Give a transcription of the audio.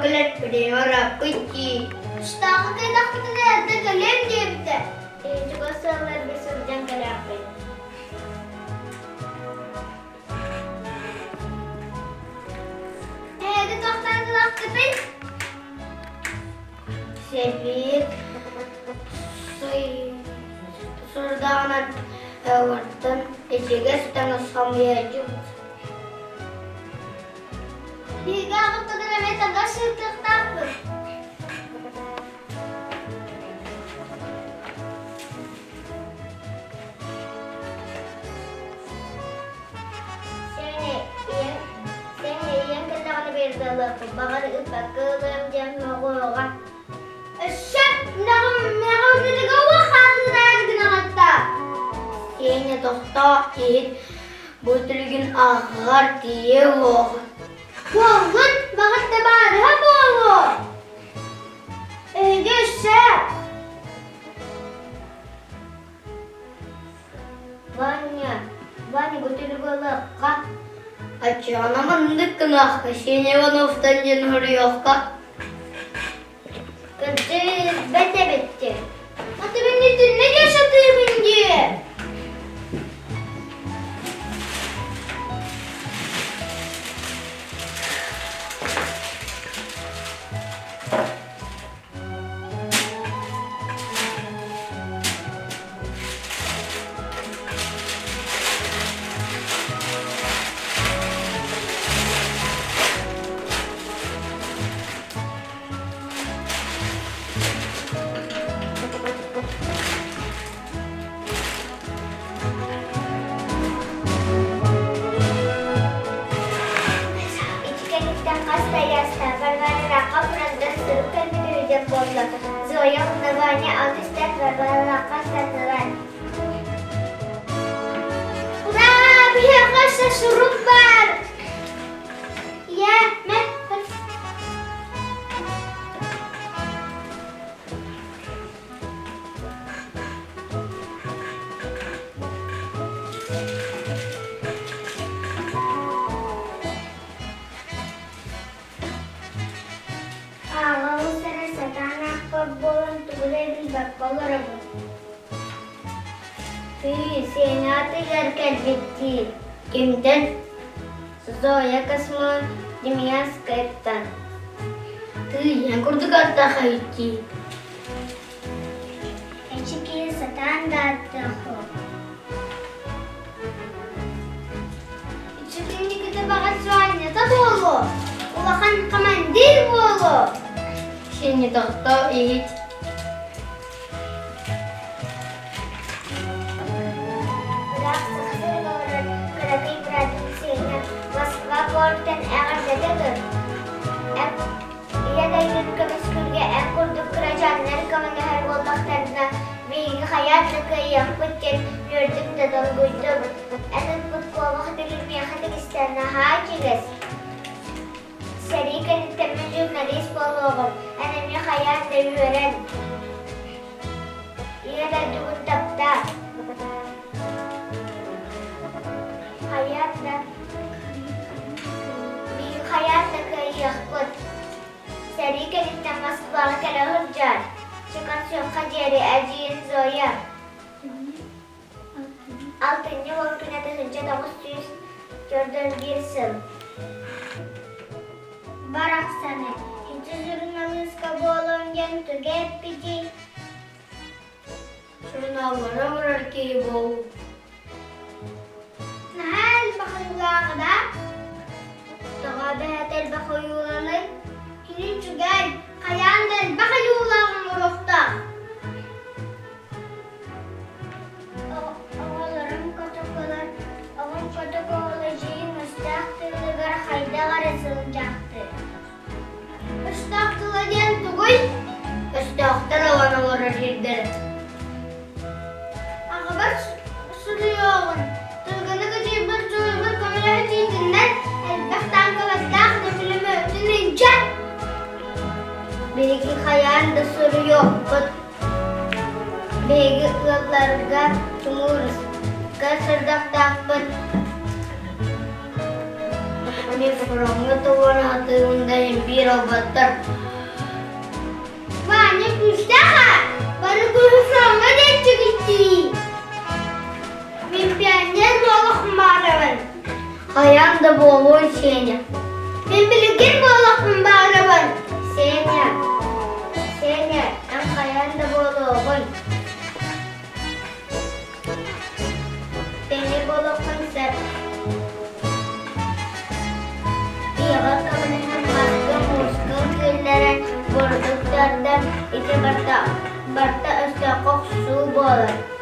кэлэр время ырааппыт дии. Штаҕа кэллэхпитинэ эрдэ кэлиэм диэбитэ. Чугас ыалларбар сылдьан кэлээхпин. Эһиги туохтан ылаххытый? Сэбиэт сорудааҕынан ыаллартан ичигэс таҥас хомуйааччыбыт. Биһиги аҕабытыгар эмиэ таҥас ыытыахтаахпыт. Сеня, ийэҥ, Сеня ийэҥ кэллэҕинэ бииргэ ылыахпыт, баҕар ыыппакка ылыам диэн моҕуоҕа. Өссө мөҕүллүтүгэ улаханнаан гынаҕытта. Сеня тохтоо иһит бу түлүгүн ааҕар тиийэ уоҕа. Буоллун, баҕар табаарыһа буолуо. Эһиги өссө Ваня, Ваня бу түлүгү ылыахха. Оччоҕуна маннык гыныахха, Сеня Ивановтан диэн суруйуохха. Кырдьык, бэрт эбиттэр. Аты мин итиннэ дии сатыыбын дии. Ити кэнниттэн хас да ыйаастаах Варваралаахха фронтан сурук кэлбит үһү диэн буолла. Зоя уонна Ваня аны истэн Варваралаахха ыстаннылар. Ура! Биһиэхэ өссө сурук баар! Ийээ, мэ, Ааҕа ылсара сатаан аахпат буолан тугу да билбэккэ олоробун. Тыый, Сеня атыгар кэлбиттии. Кимтэн? Зоя Космодемьянскаяттан. Тыый, эн курдук аттаах эбиттии. Эчи киһи сатаан да аттыах суох. Үчүгүннүкүтэ баҕар Суанньата буолуо, улахан командир буолуо. Синий тохтоо иһит. Ыраах Саха сиригэр олорор кыракый быраатым Сеня Москва куораттан эҕэрдэтэ тур. Ийэ дойдуну көмүскүүргэ эн курдук кырачааннар көмөлөһөр буоллахтарына, биһиги хайаан да кыайыахпыт диэн үөрдүм да долгуйдум. Эн ыппыт куобах төгүл миэхэ тигистэ, наһаа ичигэс. Сэрии кэнниттэн мин журналист буолуоҕум, эн эмиэ хайаан да үөрэн. Ийэ дойдугун таптаа. Хайаан да Биһиги хайаан да кыайыахпыт. Сэрии кэнниттэн Москваҕа кэлэ сылдьар. Чекансуохха диэри эдьиийин Зоя Алтынньы уон күнэ 1941 сыл. Барахсаны ити суруналыыска буолуон диэн тугу эппитий? Сурунааллары оҥорор киһи буолуу. Наһаа элбэх ойуулааҕа да? Тоҕо эбэһээт элбэх ойууланый? Кини үчүгэй, хайаан да элбэх ойуулаах оҥоруохтаах. Оҕолорум котоколор, оҕом котокоолодьуйун өстөөх тылыгар хайдах эрэ сылдьаахтыыр. Өстөөх тыла диэн тугуй? Өстөөхтөр ылан олорор сирдэрэ. Аҕабар суруйуоҕун, Тылгыны кыдьыйбыт дьулуйбут көмөлөһө тиитиннэр, элбэх тааҥкалардаах нөпүлүмүөтүн илдьэ. Биһиги хайаан да суруйуохпут. Биһиги ыалларга Тимурска сырдахтаахпыт. эмиэ фроҥҥа туруора сатыыбын да иһин биир ылбаттар. Ваня күүстээх аа, бары күүһү фроҥҥа диэччигиттии. Мин пионер буолуохпун баҕарабын. Хайаан да буолуой Сеня. Мин билигин буолуохпун баҕарабын. Сеня, Сеня, эн хайаан да буолуоҕун. Пионер буолуоххун сөп. Ийэҕэр көмөлөһөн маска, мууска киллэрэн бурдук тардан ити барыта, барыта өстөөххө охсуу буолар.